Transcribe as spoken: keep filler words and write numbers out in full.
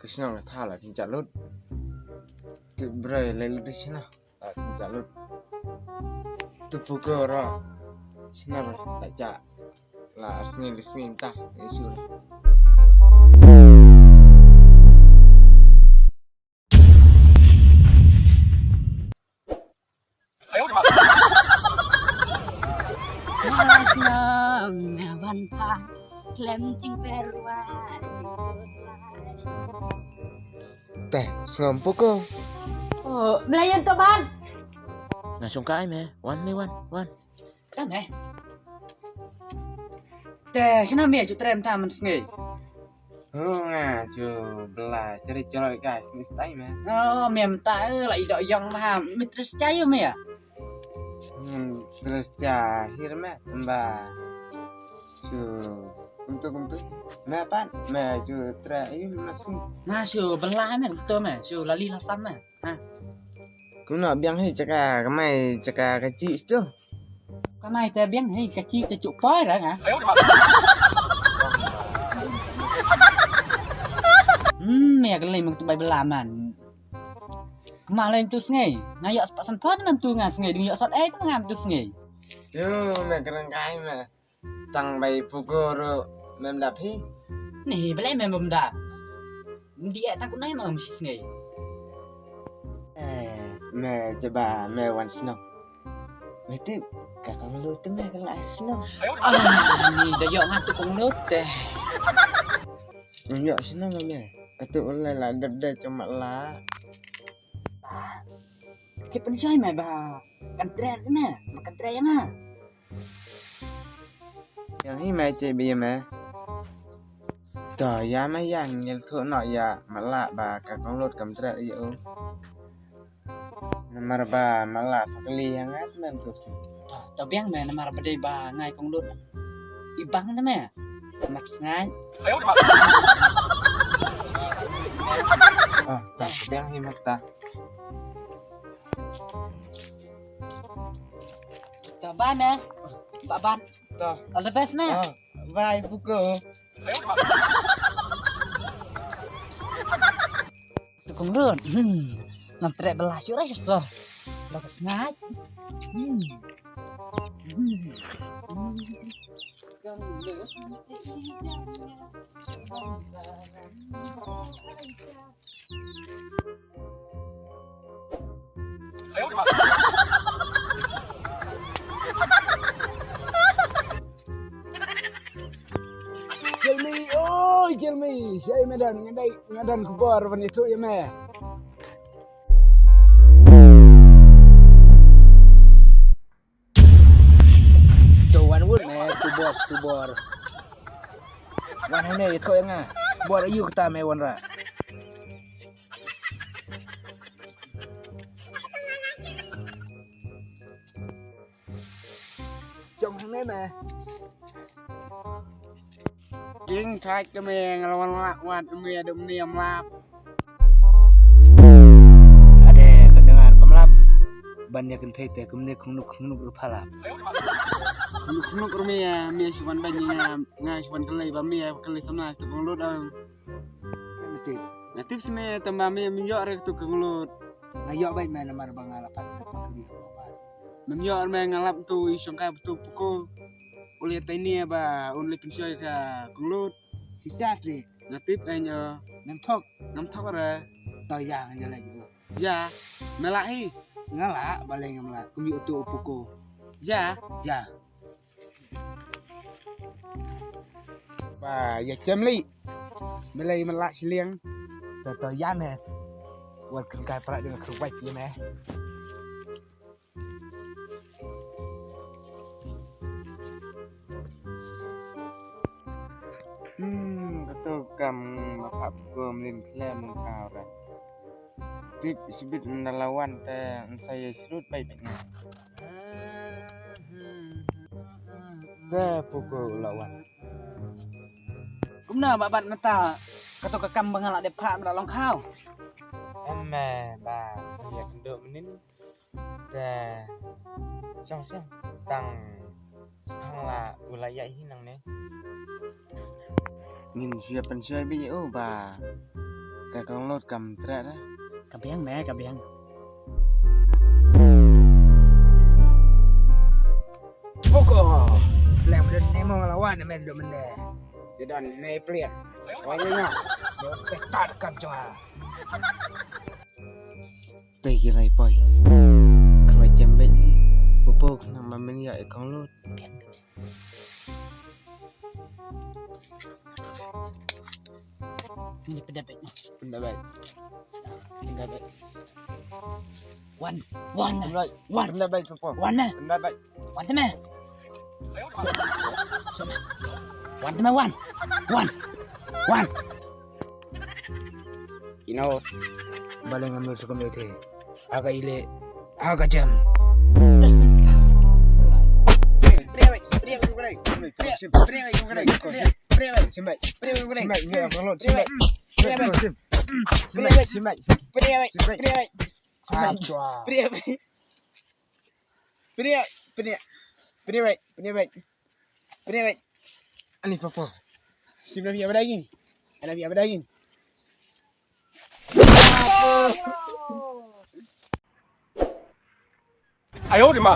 Ka shnong ka thaw la pynjah lut. Tu brei lai lut di shna la pynjah lut. Tu pukur ro shna la jah. La sngi li sngi ta isu. Shnong ban pha klem jingperwa. Te sngom puko. Oh, melayan to ban. Na shongkai me, wan me wan, wan. Tang eh. Te shnong me ju trem ta man sngi. Hu nga ju bla chari chari ka sni stai me. Oh, me mta eh la idok yong ma. Me tres chayo me ya. Hmm, tres cha hir me tamba. Ju kumtu kumtu. Me pan me ju tre ayu me masih. Na ju bla me kumtu me ju lali lasam me. Ha. Kumno biang hi chaka kamai chaka kachi stu. Kamai te biang hi kachi te chuk poi ra ha. Hmm, me ka lei mung tu bai bla man. Kma lei tu sngi. Nga yok sepat san pat man tu nga sngi ding yok sot eh tu nga tu sngi. Yo, me kerang kai me. Tang bai pukur mem dap hi. Ni bele mem bem dap. Ndi eh tang kunai ma mesti sngi. Eh, me jaba me wan shnong. Me tip ka kong lut te me ka la shnong. Ah, ni da yok nga tu kong lut te. Yok shnong me. Ka tu ulai la dep de cuma la. Ki pynshoi me ba kan tret me, ba kan tret ïa nga. Yang hi me che bi me. To ïa me ïa ngil thu no ïa ma la ba ka kong lut kam tret ïa u. Namar ba ma la fakli ïa nga tmen tu si. To, to biang me namar ba dei ba ngai kong lut. I bang te me. Mat sngai. Oh, to biang hi me ta. To bye me. Ba ban. To. All the best me. Oh, bye puko. Tu kong lut. Hmm. Ngam trek belah syu rai syu. Lah sngai. Hmm. Hmm. Jelmi, oi Jelmi, shai madan ngadai ngadan kubor ban itu ya me. To wan wut me kubor kubor. Wan hane ïa thoh ïa nga. Bor ayu kata me wan ra. Jong hane me. King thait ka me nga la wan lak wat me da me am lap. Ade ka dengar pamlap. Ban ïa kynthei te kumne khnuk khnuk ruh phalap. Khnuk khnuk ruh me ïa me shu wan ban ïa nga shu wan kylli ba me ïa kylli samla tu kong lut am. Nga tip. Nga tip sime tamba me me ïoh re tu kong lut. Nga ïoh bait me namar ba nga la pat tu kong kylli. Mem ïoh me nga lap tu i shongkai tu puko. Ule tainia ba un le pynshoi ka kong lut. Shisha sli. Nga tip eh nyo. Ngam thok. Ngam thok re. To ïa nga jale ju. Ïa. Me lah hi. Nga lah balei ngam lah. Kum yu tu puko. Ïa. Ïa. Ba ïa chem li. Me lah me lah shiliang. To to ïa me. Wat kyrkai pra jong kyrwai ïa me. Hmm, kato kam ma phap ko mlin khlem ka ra. Tip sibit nda lawan te nsa ye srut bai bai nga. Te puko lawan. Kumna ba bat mata kato ka kam ba nga la dep phah mra long khaw. Em me ba ya kendo menin. Te shong shong tang hang la u la ïa hi nang ne. Ngin sia pynshai bi u ba. Ka kong lut kam treh re. Ka biang me, ka biang. Poko. Lem lut ni mo lawan me do mende. Jadon ne pliat. Wang nya. Do ketat kam jua. Te ki lai poi. Kalau jembet ni. Pupuk nama menya ikong lut. Ni pedapet. Pendapet. Pendapet. Wan, wan, wan, pendapet, pendapet. Wan, eh. Pendapet. Wan, teme. Wan, teme, wan. Wan. Wan. Ino. Baleng ambil sukum ite. Aga ile. Aga jam. Ani papa. Sim na pia badaging. Ana pia badaging. Ayo di ma.